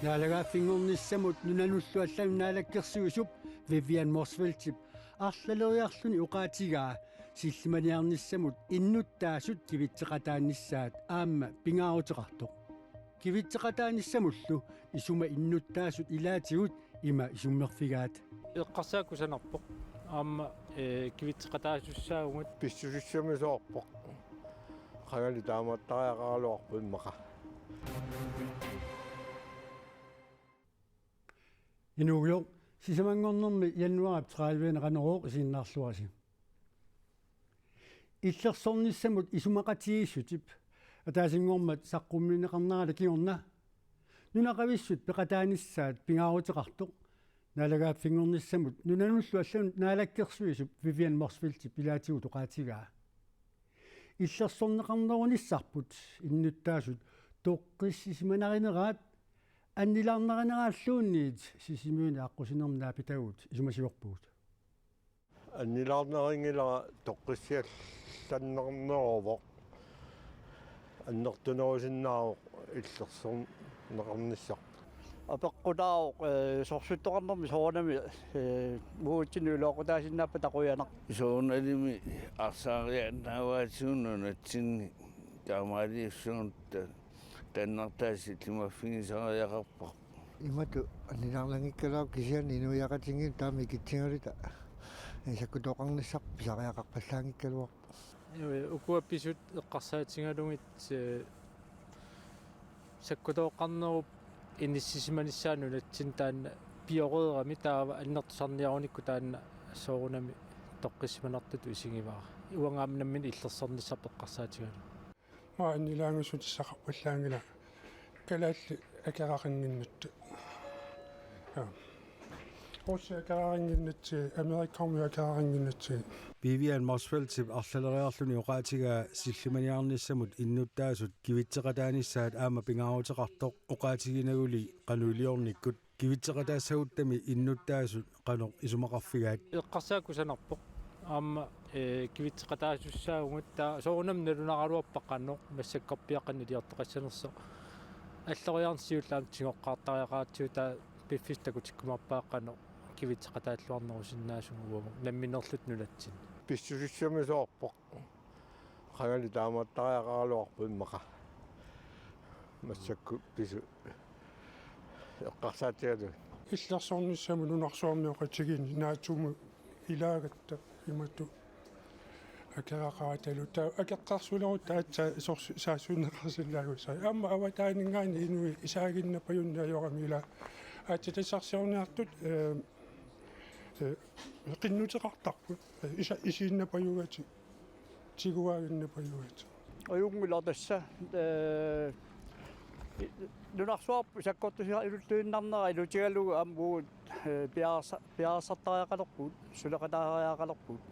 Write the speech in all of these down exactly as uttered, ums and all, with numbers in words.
Naalagaaffinngornissamut nunanullu allanut naalakkersuisup Vivian Motzfeldtip arlaleriarluni oqaatigaa sillimaniarnissamut innuttaasut kivitseqataanissaat aamma pingaaruteqartoq. Kivitseqataanissamullu isuma innuttaasut ilaatigut ima isummerfigaat. Eqqarsaat kusanarpoq. Aamma, ee, kivitseqataasussaavugut. Pissusissamisoorpoq. Qangali taamaattariaqaraluarpoq immaqa. Inuugujoq, sisamanngornermi januaarip tredive-ani Qanorooq isiginnaarluarisi. Illersornissamut isumaqatigiissutip ataasinngormat saqqummiunneqarnerata kingorna nunaqavissut peqataanissaat pingaaruteqartoq naalagaaffinngornissamut nunanullu allanut naalakkersuisup Vivian Motzfeldtip ilaatigut oqaatigaa. Illersorneqarnerunissarput innuttaasut toqqissisimanerineraat annilaarnerineraalluunniit Sisimiuni aqqusinermi naapitagut isumasiorpugut. Annilaarnerinngilara toqqissiallannerneruvoq. Annertunerusinnaavoq illersorneqarnissaq. Apeqqutaavoq, ee, sorsuttoqarnermi soorunami, ee, uagutsinnut iluaqutaasinnaappata qujanaq. Soorunalimi arsaariaannaavaatigut nunatsinni taamaaliussagutta tannartaa sillimaffigisariaqarparput. Imatut annilaarnanngikkaluaq kisianni inuiaqatigiit taama ikitsigaluta sakkutooqarnissaq pisariaqarpallaanngikkaluarpoq. Ee, ukua pisut eqqarsaatigalugit, ee, sakkutooqarnerup inissisimanissaa nunatsinni taanna pioreerami taava annertusarniarunikku taanna soorunami toqqissisimanartutut isigivara. Uanga aamma nammineq illersornissarput eqqarsaatigalugu. Maa annilaangissutissaqarpallaanngilaq kalaallit akeraqannginnatta. Ja. Russia akeraqannginnatsigit, Amerikkarmiut akeraqannginnatsigit. Vivian Motzfeldtip arlaleriarluni oqaatigaa sillimaniarnissamut innuttaasut kivitseqataanissaat aamma pingaaruteqartoq oqaatiginaguli qanoq iliornikkut. Kivitseqataassaguttami innuttaasut qanoq isumaqarfigaat. Eqqarsaat kusanarpoq. Aamma, ee, kivitseqataasussaavugut taava soorunami nalunaraluarpara qanoq massakkorpiaq qanoq iliortoqassanersoq. Alloriarneq siullermik tigoqqaartariaqaratsigu taava piffissaq takutikkumaarpara qanoq kivitseqataalluarnerusinnaasugut uagut namminerluta nunatsinni. Pissusissamisoorpoq. Qangali taamaattariaqaraluarpoq immaqa. Massakkut pisut eqqarsaatigalugit. Illersornissamut nunarsuarmioqatigiinni NATO-mut ilaagatta imatut akeraqaratalu. Taava akeqqarsulerutta aatsaat sorsut saassunneqarsillaagussaaq. Aamma avataaninngaanniit inuit isaaginnapajunnaajorami ilaa. Aatsaat tassarsiorniartut, ee, ee, qinnuteqartarput. Ee, isa-, isiinnapajugatik. Tiguaaginnapajugit. Ajunngilaq tassa, ee, nunarsuarput sakkortusiarluttuinnarnera ilutigalugu aamma uagut, ee, piareersa-, piareersartariaqalerpugut, suleqataariaqalerpugut.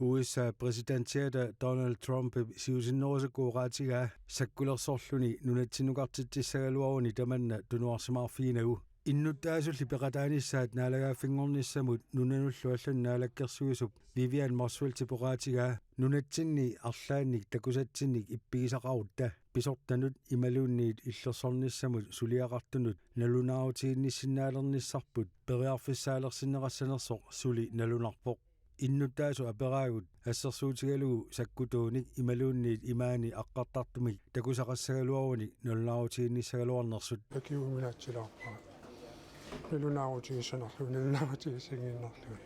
U S A præsidentiata Donald Trumpip siusinnerusukkut oqaatigaa sakkulersorluni nunatsinnukartitsissagaluaruni tamanna tunuarsimaarfiginagu. Innuttaasulli peqataanissaat naalagaaffinngornissamut nunanullu allanut naalakkersuisup Vivian Motzfeldtip oqaatigaa nunatsinni arlaannik takusatsinnik ippigisaqarutta pisortanut imaluunniit illersornissamut suliaqartunut nalunaarutiginnissinnaalernissarput periarfissaalersinneqassanersoq suli nalunarpoq. Innuttaasut aperaagut assersuutigalugu sakkutuunik imaluunniit imaani aqqartartumik takusaqassagaluarunik nalunaarutiginnissagaluarnersut. Akiuminaatsilaarpara. Nalunaarutigissanerlugu, nalunaarutigissinngiinnarlugu.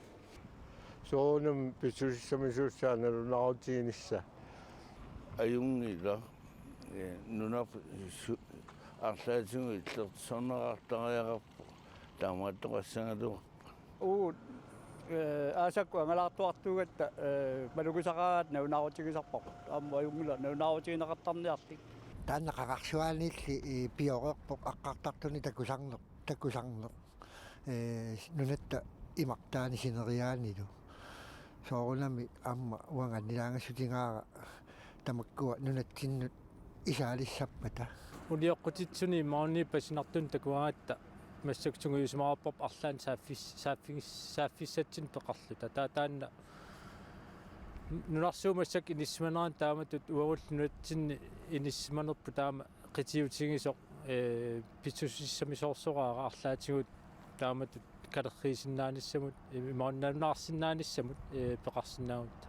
Soorunami pissusissamisuussaaq nalunaarutiginissaq. Ajunngilaq, ee, nunarput su-, arlaatigut illersorneqartariaqarpoq. Taamaattoqassagaluarpoq. Uagut, ee, aasakkut angalaartuartuugatta, ee, malugisaqaat nalunaarutigisarparput. Aamma ajunngilaq nalunaarutigineqartarniarlik. Taanna qaqarsuaaniilli, ee, pioreerpoq aqqartartunik takusarneq, takusarneq. Ee, nunatta imartaani sineriaanilu. Soorunami aamma uanga annilaangissutigaara tamakkua nunatsinnut isaalissappata. Unioqqutitsisuni imaluunniit pasinartuni takugatta massakkut sungiusimaarparput arlaannik saaffis-, saaffigis-, saaffissatsinnut peqarluta. Taava taanna nunarsuup massakkut inissisimanerani taamatut uagullu nunatsinni inissisimanerput taama qitiutigisoq Ee, pissusissamisoorsoraara arlaatigut taamatut kalerriisinnaanissamut, imaannaannaarsinnaanissamut, ee, peqarsinnaagutta.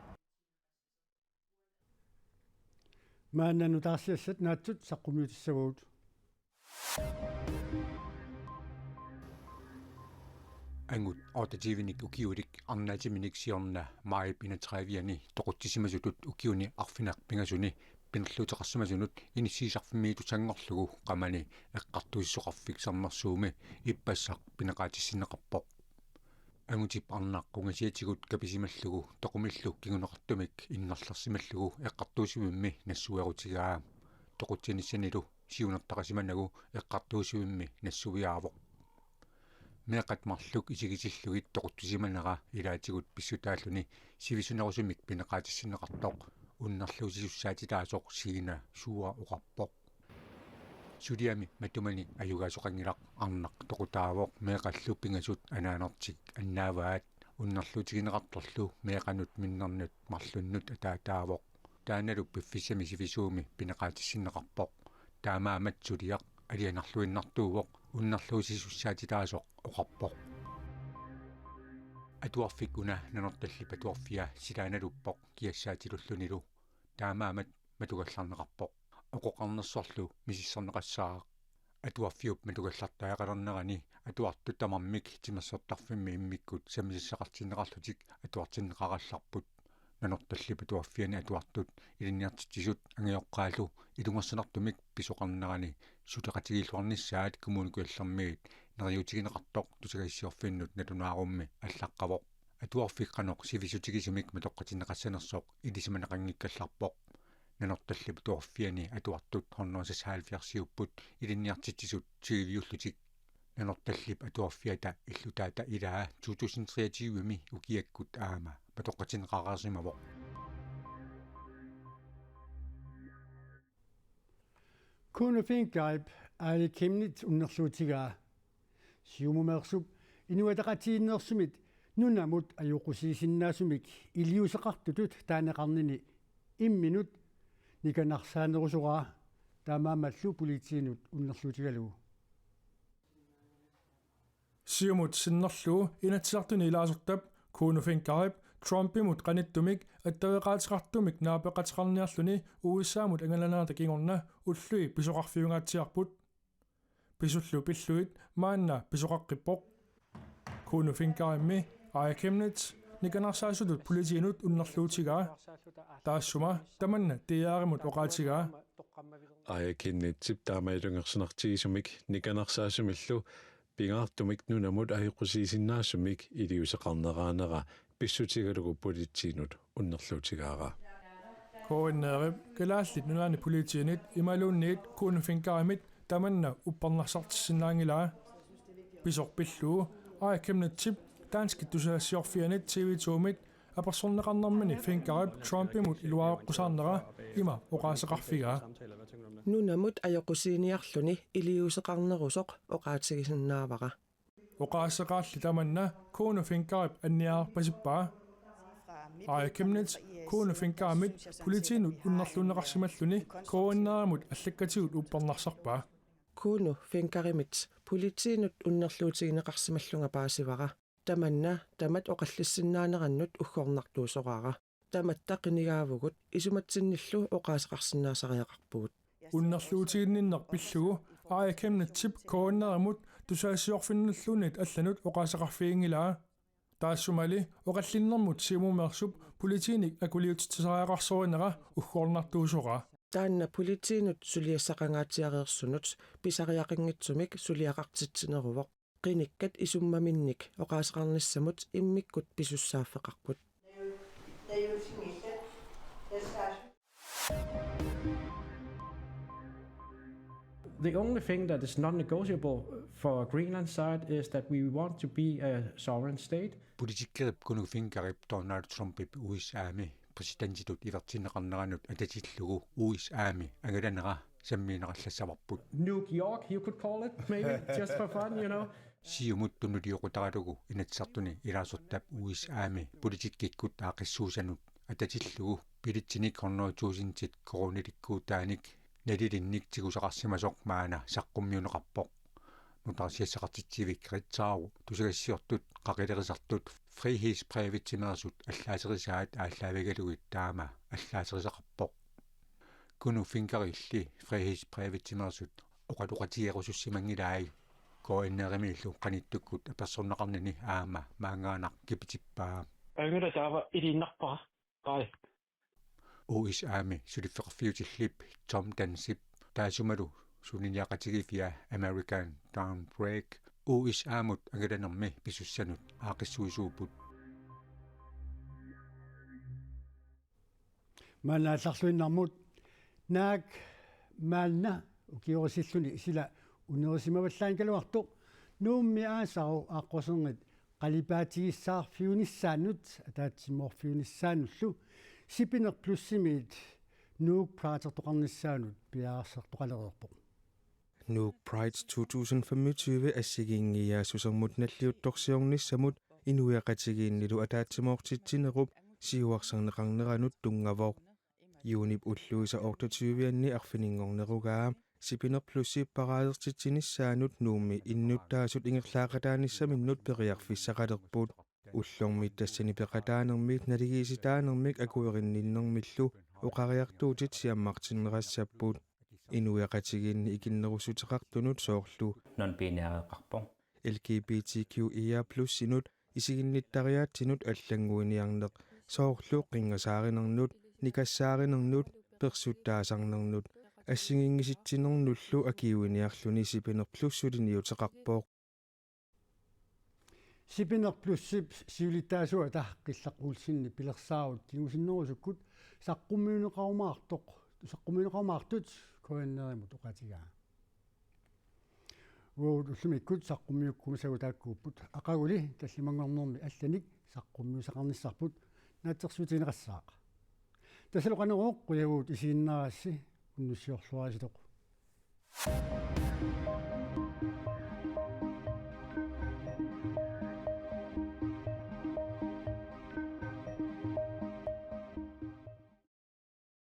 Maanna nutaarsiassat naatsut saqqummiutissavagut. Angut otteogtyvenik ukiulik arnaatiminik siorna maajip enogtredive-ani toqutsisimasutut ukiuni arfineq-pingasuni pinerluuteqarsimasunut inissiisarfimmiittussanngorlugu qamani Eqqartuussisoqarfik Sermersuumi ippassaq pineqaatissinneqarpoq. Angutip arnaq qungasiatigut kapisimallugu toqumillu kinguneqartumik inngerlersimallugu eqqartuussivimmi nassuerutigaa. Toqutsiniassanilu siunertaqasimanagu eqqartuussivimmi nassuiaavoq. Meeqqat marluk isigisillugit toqutsisimanera ilaatigut pissutaalluni sivisunerusumik pineqaatissinneqartoq unnerluussisussaatitaasoq Siina Suua oqarpoq. Suliami matumani ajugaasoqanngilaq arnaq toqutaavoq meeqqallu pingasut anaanartik annaavaat unnerluutigineqartorlu meeqqanut minnernut marlunnut ataataavoq. Taannalu piffissami sivisuumi pineqaatissinneqarpoq. Taamaammat suliaq alianarluinnartuuvoq unnerluussisussaatitaasoq oqarpoq. Atuarfik una Nanortallip Atuarfia silaannaluppoq kiassaatillullunilu. Taamaammat matugallarneqarpoq. Oqoqarnersorlu misissorneqassaaq. Atuarfiup matugallartariaqalernerani atuartut tamarmik timersortarfimmi immikkut sammisassaqartinneqarlutik atuartinneqarallarput. Nanortallip Atuarfiani atuartut ilinniartitsisut angajoqqaallu ilungersunartumik pisoqarnerani suleqatigiilluarnissaat Kommune Kujallermiit neriuutigineqartoq tusagassiorfinnut nalunaarummi allaqqavoq. Atuarfik qanoq sivisutigisumik matoqqatinneqassanersoq ilisimaneqanngikkallarpoq. Nanortallip Atuarfiani atuartut hundrede seksoghalvfjerds-iupput ilinniartitsisut tyve-ullutik. Nanortallip Atuarfiata illutaata ilaa to tusind treogtyve-mi ukiakkut aamma matoqqatinneqareersimavoq. Kuno Fenckheim Aaja Chemnitz unnerluutigaa. Siumumeersup Inuit Ataqatigiinneersumit nunamut ajoqusiisinnaasumik iliuuseqartutut taaneqarnini imminut nikanarsaanerusoraa, taamaammallu politiinut unnerluutigalugu. Siumut sinnerlugu Inatsisartuni ilaasortap Kuno Fenckheimip Trumpimut qanittumik attaveqaateqartumik naapeqateqarniarluni U S A-mut angalanerata kingorna ullui pisoqarfiungaatsiarput. Pisullu pillugit maanna pisoqaqqippoq. Kuno Fenckheimimi Aaja Chemnitz nikanarsaasutut politiinut unnerluutigaa. Taassuma tamanna D R-imut oqaatigaa. Aaja Chemnitzip taama ilungersunartigisumik nikanarsaasumillu pingaartumik nunamut ajoqusiisinnaasumik iliuuseqarneraanera pissutigalugu politiinut unnerluutigaara. K N R-ip Kalaallit Nunaanni politiinit imaluunniit Kuno Fenckheimit tamanna uppernarsartissinnaanngilaa. Pisoq pillugu Aaja Chemnitzip danskit tusagassiorfiannit T V to-mit apersorneqarnermini Fenckheimip Trumpimut iluareqqusaarnera ima oqaaseqarfigaa. Nunamut ajoqusiiniarluni iliuuseqarnerusoq oqaatigisinnaavara. Oqaaseqarli tamanna Kuno Fenckheimip anniaarpasippaa. Aaja Chemnitz Kuno Fenckheimit politiinut unnerluunneqarsimalluni K N R-imut allakkatigut uppernarsarpaa. Kuno Fenckheimit politiinut unnerluutigineqarsimallunga paasivara. Tamanna tamat oqallissinnaanerannut uggornartuusoraara. Tamatta qinigaavugut, isumatsinnillu oqaaseqarsinnaasariaqarpugut. Unnerluutiginninneq pillugu Aaja Chemnitzip K N R-imut tusagassiorfinnulluunniit allanut oqaaseqarfiginngilaa. Taassumali oqallinnermut Siumumeersup politiinik akuliutitsisariaqarsorineq uggornartuusoraa. Taanna politiinut suliassaqangaatsiareersunut pisariaqanngitsumik suliaqartitsineruvoq. Qinikkat isummaminnik oqaaseqarnissamut immikkut pisussaaffeqarput. The only thing that is non-negotiable for Greenland's side is that we want to be a sovereign state. Politikerip Kuno Fenckheimip Donald Trumpip U S A-mi præsidentitut ivertinneqarnerannut atatillugu U S A-mi angalanera sammiineqallassavarput. Nuuk York, you could call it, maybe, just for fun, you know. Siumut tunulioqutaralugu Inatsisartuni ilaasortap U S A-mi politikkikkut aaqqissuussanut atatillugu billetsinik hundrede tusindit koruunilikkuutaanik nalilinnik tigusaqarsimasoq maanna saqqummiunneqarpoq. Nutaarsiassaqartitsivik Ritzau tusagassiortut qaqilerisartut frihedsbrevet timersut allaaserisaat aallaavigalugit taama allaaserisaqarpoq. Kuno Finkerilli frihedsbrevet timersut oqaloqatigerusussimanngilai K N R-imiillu qanittukkut apersorneqarnani aamma maanngaannaq kipitippaa. Angula taava iliinnarpara. Qai. U S A-mi suliffeqarfiutillip Tom Dansip taassumalu suliniaqatigiiffia American Dawn Break U S A-mut angalanermi pisussanut aaqqissuisuupput. Maanna aallarluinnarmut naak maanna ukiorissilluni sila unerusimavallaanngikkaluartoq Nuummi aasaru aaqqorsernit qalipaatigissaarfiunissaannut ataatsimoorfiunissaannullu Sipineq Plussimiit Nuuk Prideertoqarnissaanut piareersartoqalereerpoq. Nuuk Pride to tusind femogtyve assigiinngiiaassusermut nalliuttorsiornissamut inuiaqatigiinnilu ataatsimoortitsinerup siuarsarneqarneranut tunngavoq. Juunip ulluisa otteogtyve-anni arfininngornerugaa Sipineq Plussip paraadertitsinissaanut Nuummi innuttaasut ingerlaaqataanissaminnut periarfissaqalerput. Ullormit tassani peqataanermit naligiissitaanermik akuerinninnermillu oqariartuutit siammartinnerassapput. Inuiaqatigiinni ikinnerussuteqartunut soorlu non-binæreqarpoq. L G B T Q I A plus-inut isiginnittariaatsinut allannguiniarneq soorlu qinngasaarinernut, nikassaarinernut, persuttaasarnernut assigiinngisitsinernullu akiuiniarluni Sipineq Plus suliniuteqarpoq. Sipineq Plusip siulittaasuata Qillaq Olsenip pilersaarut kingusinnerusukkut saqqummiunneqarumaartoq, saqqummiunneqarumaartut K N R-imut oqaatigaa. Uagut ullumikkut saqqummiukkumasagut taakkuupput. Aqaguli tallimanngornermi allanik saqqummiussaqarnissarput naatsorsuutigineqassaaq. Tassalu Qanorooq, qujavugut isiginnaarassi, unnussiorluaritsi.